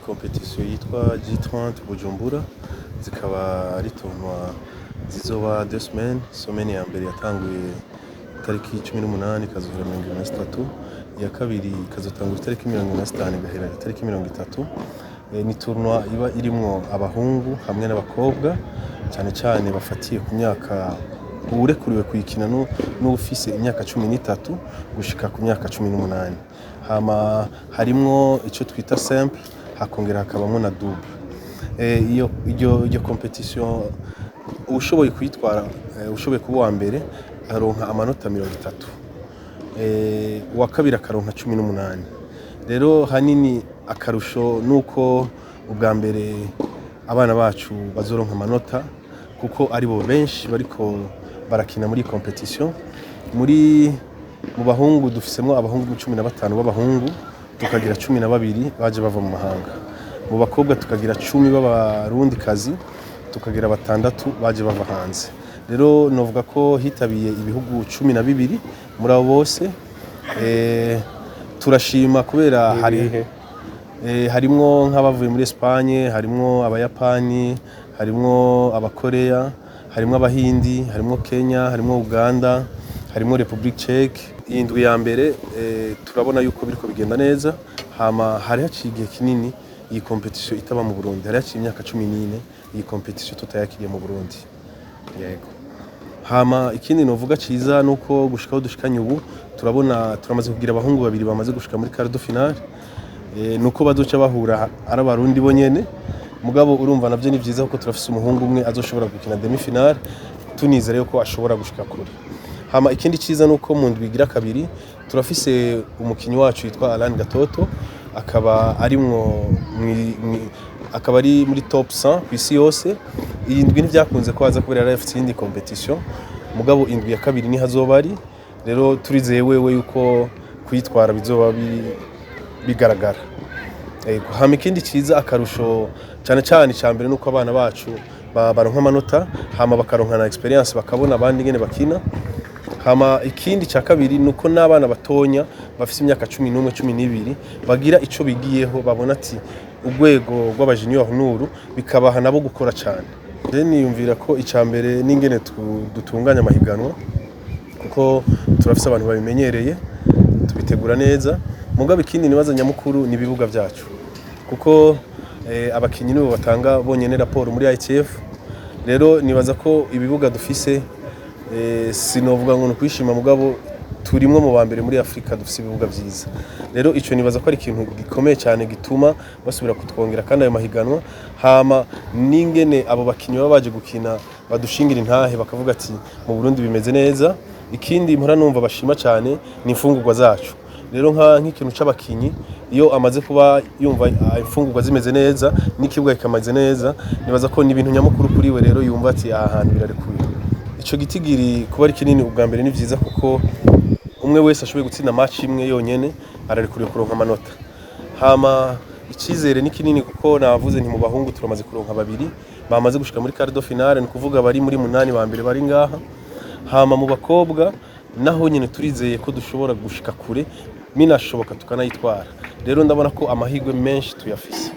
Compétition yitwa G30 Bujumbura, zikaba ari tournoi zizoba 2 semaines. Semaine ya mbere yatanguye itariki 18, ikazohera 23. Iya kabiri ikazotangura itariki 25, igahera itariki 30. Ni tournoi iba irimwo abahungu hamwe n'abakobwa, cyane cyane bafatiye ku myaka, uwurekuriwe kuyikina n'uwufise imyaka 13 gushika ku myaka 18. Hama harimwo icyo twita simple, hakongera hakabamwo na double. Iyo iryo compétition, ushoboye kuyitwara, ushoboye kuba uwa mbere aronka amanota 30, uwa kabiri akaronka 18. Rero hanini akarusho nuko ubwa mbere abana bacu bazoronka amanota, kuko aribo benshi bariko barakina muri compétition. Muri mu bahungu dufisemwo abahungu 15 b'abahungu, tukagira 12 baje bava mu mahanga. Mu bakobwa tukagira 10 b'abarundikazi, tukagira batandatu baje bava hanze. Rero novuga ko hitabiye ibihugu 12 muri abo bose. Turashima kubera hari Ibihe? Harimwo nk'abavuye muri Espagne, harimwo Abayapani, harimwo Abakoreya, harimwo Abahindi, harimwo Kenya, harimwo Uganda, harimwo République Tchèque. Iyi ndwi ya mbere turabona yuko biriko bigenda neza. Hama hari haciye igihe kinini iyi compétition itaba mu Burundi, hari haciye imyaka 14 iyi compétition tutayakiriye mu Burundi. Yego. Hama ikindi novuga ciza nuko gushika aho dushikanye ubu, turabona turamaze kugira abahungu babiri bamaze gushika muri quart de finale. Nuko bazoca bahura ari Abarundi bonyene, mugabo urumva navyo ni vyiza, kuko turafise umuhungu umwe azoshobora gukina demi finale, tunizere yuko ashobora gushika kure. Hama ikindi ciza nuko mu ndwi igira kabiri turafise umukinyi wacu yitwa Alan Gatoto, akaba arimwo akaba ari muri top 100 ku isi yose. Iyi ndwi ntivyakunze ko aza kubera yari afite iyindi compétition, mugabo indwi ya kabiri niho azoba ari. Rero turizeye wewe yuko kuyitwara bizoba bigaragara. Yego. Hama ikindi ciza, akarusho cyane cyane icya mbere, nuko abana bacu baronka amanota, hama bakaronka na expérience, bakabona abandi ingene bakina. Hama ikindi cya kabiri nuko n'abana batonya bafise imyaka 11, 12 bagira ico bigiyeho, babona ati urwego rw'aba junior nuru, bikabaha nabo gukora cyane. Rero niyumvira ko icya mbere n'ingene dutunganya amahiganwa, kuko turafise abantu babimenyereye, tubitegura neza. Mugabo ikindi nibaza nyamukuru ni ibibuga byacu, kuko abakinyi nibo batanga bonyene raporo muri ITF. Rero nibaza ko ibibuga dufise, sinovuga ngo ni ukwishima, mugabo turimwo mu ba mbere muri Afrika dufise ibibuga vyiza. Rero ico nibaza ko ari ikintu gikomeye cyane gituma basubira kutwongera kandi ayo mahiganwa. Hama n'ingene abo bakinyi baba baje gukina badushingira intahe, bakavuga ati mu Burundi bimeze neza. Ikindi mpora numva bashima cyane ni imfungurwa zacu. Rero nk'ikintu c'abakinyi, iyo amaze kuba yumva imfungurwa zimeze neza n'ikibuga kikameze neza, nibaza ko ni ibintu nyamukuru kuri we. Rero yumva ati aha hantu birarekuye. Ico gitigiri kuba ari kinini, ubwa mbere ni vyiza, kuko umwe wese ashoboye gutsinda match imwe yonyene ararekuriwe kuronka amanota. Hama icyizere ni kinini, kuko navuze nti mu bahungu turamaze kuronka babiri bamaze gushika muri quart de finale, ni ukuvuga bari muri munani ba mbere bari ngaha. Hama mu bakobwa naho nyine turizeye ko dushobora gushika kure, minashoboka tukanayitwara. Rero ndabona ko amahirwe menshi tuyafise.